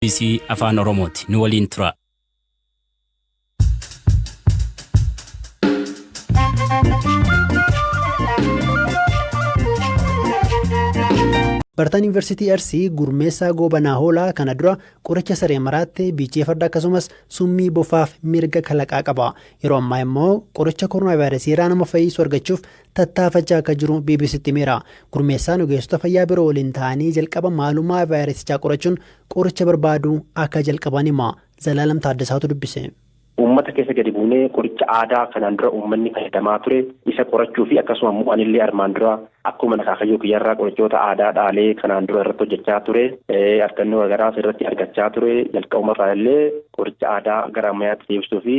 Bbc Afaan Oromooti. Nu waliin tura. Barataan Yuunivarsiitii Arsii Gurmeessaa Goobanaa Hoolaa kana dura qoricha saree maraatte, biichee farda akkasumas summii bofaaf mirga kalaqaa qaba. Yeroo ammaa immoo qoricha koronaavaayirasii irraa nama fayyisu argachuuf tattaafachaa akka jiru BBCtti himeera. Gurmeessaan ogeessota fayyaa biroo waliin ta'anii jalqaba maalummaa vaayirasichaa qorachuun qoricha barbaaduu akka jalqaban hima. Zalaalam Taaddasaatu dubbise. Uummata keessa gadi buunee qoricha aadaa kanaan dura uummanni fayyadamaa ture isa qorachuu fi akkasuma immoo anillee armaan dura akkuma akaakayyuu kiyyarraa qorichoota aadaa dhaalee kanaan dura irratti hojjechaa ture, argannoo garagaraas irratti argachaa ture, jalqabuma irraa illee qoricha aadaa gara ammayyaatti deebisuu fi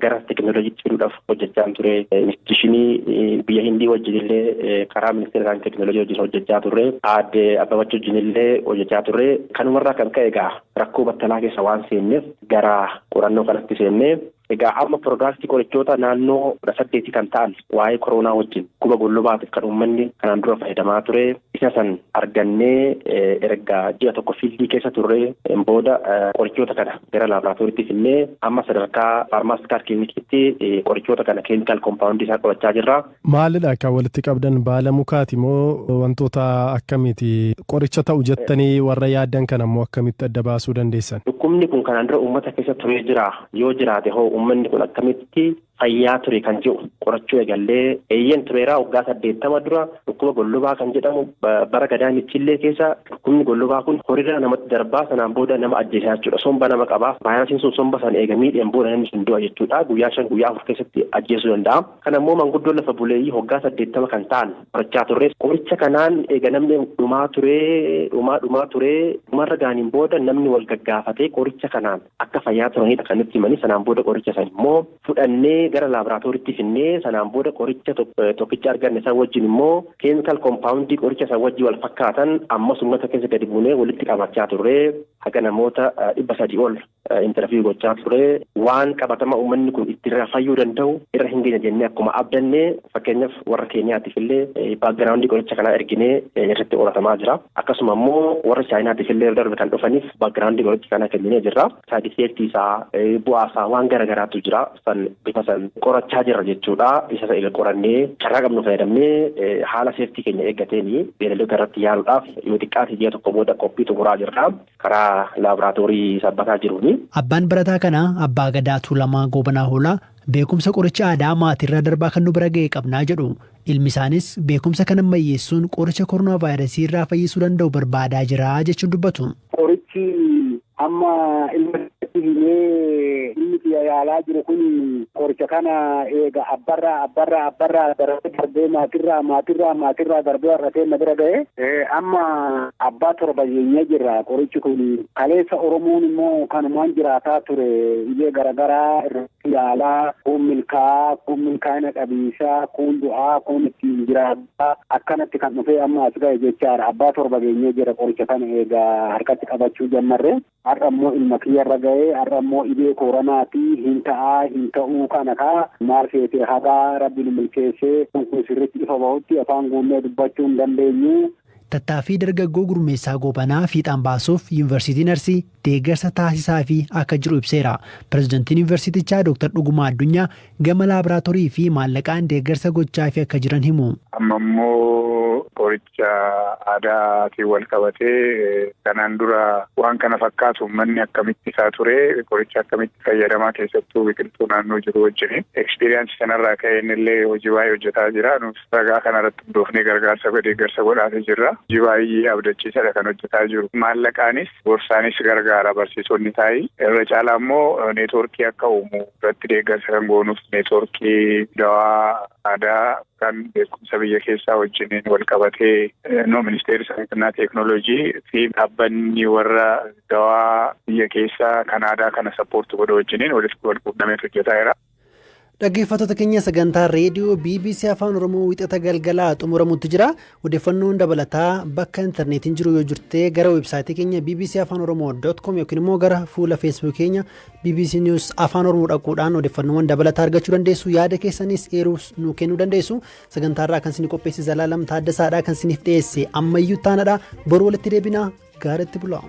gara teekinooloojiitti fiduudhaaf hojjechaa ture. Instituushinii biyya Hindii wajjin illee karaa ministeera saayinsii teekinooloojii wajjin hojjechaa turre. Aadde Abbabach wajjin illee hojjechaa turre. Kanumarraa kan ka'e egaa rakkoo battalaa keessa waan seenneef gara qorannoo kanatti seennee, egaa amma piroodaaktii qorichoota naannoo 18 kan ta'an waa'ee koronaa wajjin dhukkuba gollobaatiif kan uummanni kanaan dura fayyadamaa ture isa san argannee, erga ji'a tokko fiildii keessa turre booda qorichoota kana gara laaboraatooriitti finnee amma sadarkaa pharmaceutical clinicitti qorichoota kana chemical compoundii isaa qorachaa jirra. Maalidha kan walitti qabdan? Baala mukaati moo wantoota akkamiiti? Qoricha ta'u jettanii warra yaaddan kana immoo akkamitti adda baasuu dandeessan? Dhukkubni kun kanaan dura uummata keessa turee jira. Yoo jiraate hoo uummanni kun akkamitti fayyaa ture kan jedhu qorachuu eegallee. Eeyyen, tureeraa. Waggaa 80 dura dhukkuba gollobaa kan jedhamu bara gadaa michillee keessa dhukkubni gollobaa kun horiirraa namatti darbaa, sanaan booda nama ajjeesaa jechuudha. Somba nama qabaa. Vaayirasiin sun somba sana eega miidheen booda namni sun du'a jechuudha. Guyyaa 5, guyyaa 4 keessatti ajjeesuu danda'a. Kana immoo manguddoon lafa buleeyyii waggaa 80 kan ta'an qorachaa turre. Qoricha kanaan eega namni dhumaa turee, dhumaa dhumaa turee, dhumarra gaaniin booda namni wal gaggaafatee qoricha kanaan akka fayyaa turanidha kan nutti himanii. Sanaan booda qoricha san immoo fudhannee gara laaboraatooriitti finnee, sanaan booda qoricha tokkicha arganne san wajjin immoo chemical compoundii qoricha san wajjin wal fakkaatan ammas uummata keessa gadi buunee walitti qabachaa turre. Haga namoota 300 ol interview gochaa ture. Waan qabatama uummanni kun ittiin fayyuu danda'u irra hin geenye jennee akkuma abdanne, fakkeenyaaf warra Keeniyaatiif illee backgroundii qoricha kanaa erginee irratti qoratamaa jira. Akkasuma immoo warra Chaayinaatiif illee darbe kan dhufaniif backgroundii qoricha kanaa kenninee jirra. Side effectii isaa, bu'aa isaa, waan gara garaatu jira. San bifa san qorachaa jirra jechuudha. Isa eega qorannee carraa qabnu fayyadamnee haala safety keenya eeggateeni beeyladoota irratti yaaluudhaaf yoo xiqqaate ji'a tokko booda qophii xumuraa jirra karaa laaboraatoorii Sabbataa jiruuni. Abbaan barataa kanaa, Abbaa Gadaa Tuulamaa Goobanaa Hoolaa, beekumsa qoricha aadaa maatiirraa darbaa kan nu bira ga'e qabnaa jedhu. Ilmi isaanis beekumsa kana ammayyeessuun qoricha koronaa vaayirasii irraa fayyisuu danda'u barbaadaa jira jechuun dubbatu. Qorichi amma ilma himee inni xiyya yaalaa jiru kun qoricha kana eega abbarraa abbarraa abbarraa darbee darbee maatirraa maatirraa maatirraa darbee har'atee na bira ga'e. Amma abbaa torba geenyee jirra. Qorichi kun kaleessa Oromoon immoo kanumaan jiraataa ture. Dhibee garaagaraa irratti yaalaa, kun milkaa'aa, kun milkaa'ina dhabiisaa, kun du'aa, kun ittiin jiraataa, akkanatti kan dhufee amma as ga'e jechaadha. Abbaa torba geenyee jira qoricha kana eegaa harkatti qabachuu jammarre. Har'a immoo ilma kiyyarra ga'ee, har'a immoo dhibee kooronaati hin ta'aa hin ta'uu kana kaa maal feete, hagaa Rabbi nu milkeessee kun sirriitti ifa bahutti afaan guunnee dubbachuu hin dandeenyu. Tattaaffii dargaggoo Gurmeessaa Goobanaa fiixaan baasuuf Yuunivarsiitiin Arsii deeggarsa taasisaa fi akka jiru ibseera. Pireezidantiin Yuunivarsiitichaa Dr. Dhugumaa Addunyaa gama laaboraatoorii fi maallaqaan deeggarsa gochaa fi akka jiran himu. Amma immoo qoricha aadaatiin wal qabatee kanaan dura waan kana fakkaatu uummanni akkamitti isaa ture, qoricha akkamitti fayyadamaa, keessattuu biqiltuu naannoo jiru wajjin experienceii sanarraa ka'een illee hojii baay'ee hojjetaa jira. Nus ragaa kanarratti hundoofnee gargaarsa deeggarsa godhaatee jirra. Hojii baay'ee abdachiisadha kan hojjetaa jiru. Maallaqaanis gorsaanis gargaara barsiisonni taa'ii. Irra caalaa immoo networkii akka uumu irratti deeggarsa kan goonuuf, networkii dawaa aadaa kan beekumsa biyya keessaa wajjiniin wal qabatee no ministeerri saayinsii teeknooloojii fi dhaabbanni warra dawaa biyya keessaa kan aadaa kana support godhu wajjiniin walitti wal quunnameet hojjetaa jira. Dhaggeeffattoota keenya, sagantaa reediyoo BBC Afaan Oromoo Wixata galgalaa xumuramutti jira. Odeeffannoon dabalataa bakka intarneetiin jiru yoo jirte gara weebsaayitii keenya bbcafaanoromoo.com yookiin immoo gara fuula Feesbuuk keenya BBC News Afaan Oromoo dhaquudhaan odeeffannoowwan dabalataa argachuu dandeessu. Yaada keessanis eeruus nu kennuu dandeessu. Sagantaarraa kan isin qopheesse Zalaalam Taaddasaadha, kan isiniif dhiyeesse Ammayyuu Taanadha. Boru walitti deebinaa, gaariitti bulaa.